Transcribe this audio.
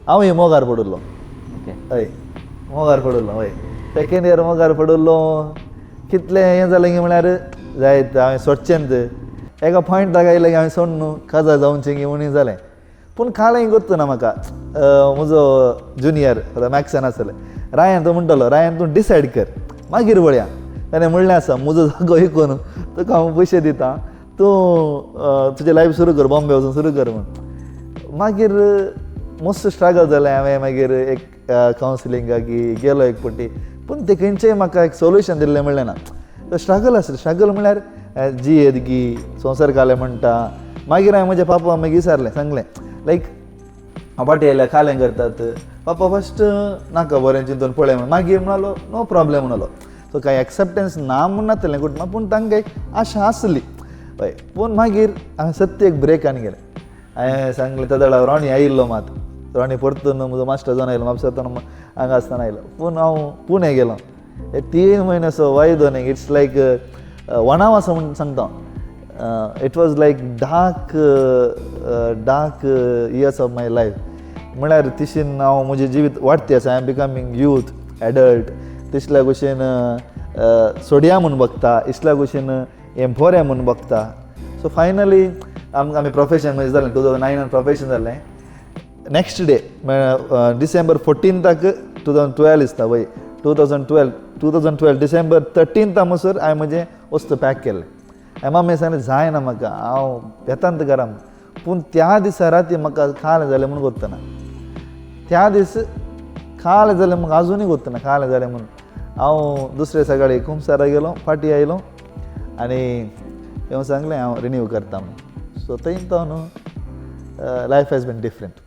हांव मोगार पडिल्लो. ओके. हय, मोगार पडिल्लो. हय, सेकेंड इयर मोगार पडिल्लो. कितलें हें जालें की म्हळ्यार जायत हांवें सोडचें न्हय. एका पॉयंटाक आयलें की हांवें सोड न्हू, काजार जावचें की म्हणून जालें. पूण कालें गोत्त ना म्हाका. म्हजो जुनियर मॅक्सान आसलें रायन, तो म्हणटालो, "रायन, तूं डिसायड कर, मागीर पळया." ताणें म्हणलें आसा, "म्हजो जागो विकून तुका हांव पयशे दिता, तूं तुजें लायफ सुरू कर, बॉम्बे वचून सुरू कर" म्हूण. मागीर मस्त स्ट्रगल जालें. हांवें मागीर एक कावन्सिलिंगाक गेलो एक पट्टी, पूण ते खंयचेय म्हाका एक सोल्युशन दिल्लें म्हणलें ना. स्ट्रगल आसलें. स्ट्रगल म्हळ्यार जी येदगी संवसार कालें म्हणटा. मागीर हांवें म्हज्या पापा मागीर विचारलें, सांगलें, लायक हांव फाटीं आयल्यार कालें करतात. पापा फस्ट नाका, बरें चिंतून पळय म्हण. मागीर म्हणालो, "नो प्रॉब्लेम" म्हणालो. सो कांय एक्सेप्टन्स ना म्हूण नासलें कुटुंबा, पूण तांकां एक आशा आसली. हय, पूण मागीर हांवें सत्य एक ब्रेक आनी गेलें. हांवें सांगलें, त्या वेळार रॉनी आयिल्लो मात, रॉनी परतून म्हजो मास्टर जावन आयलो म्हापसा, हांगा आसतना आयलो. पूण हांव पुणे गेलो. हे 3 म्हयने असो वायदो न्ही, it's लायक वनावास म्हूण सांगता. It was like dark dark years of my life. म्हळ्यार तिशीन हांव म्हजें जिवीत वाडटी आसा, I am becoming youth, adult. तिसल्या भशेन सोडया म्हूण बघता, इसल्या भशेन हें बरें म्हूण बघता. सो फायनली आमकां आमी प्रोफेशन म्हणजे जालें, 2009 प्रोफेशन जालें. नेक्स्ट डे डिसेंबर 14थाक, 2012 दिसता वय, 2012, 2012 डिसेंबर 13था म्हणसर हांवें म्हजें वस्तू पॅक केलें. हांवें मम्मी सांगलें, जायना म्हाका, हांव येता घरा. पूण त्या दिसा राती म्हाका कालें जालें म्हूण गोत्तना. त्या दीस कालें जालें म्हाका, अजुनूय गोत्तना कालें जालें म्हणून. हांव दुसरे सकाळी कुमसारा गेलो, फाटीं आयलो आनी येवन सांगलें, हांव रिन्यू करता म्हणून. सो थंय तो न्हू life has been different.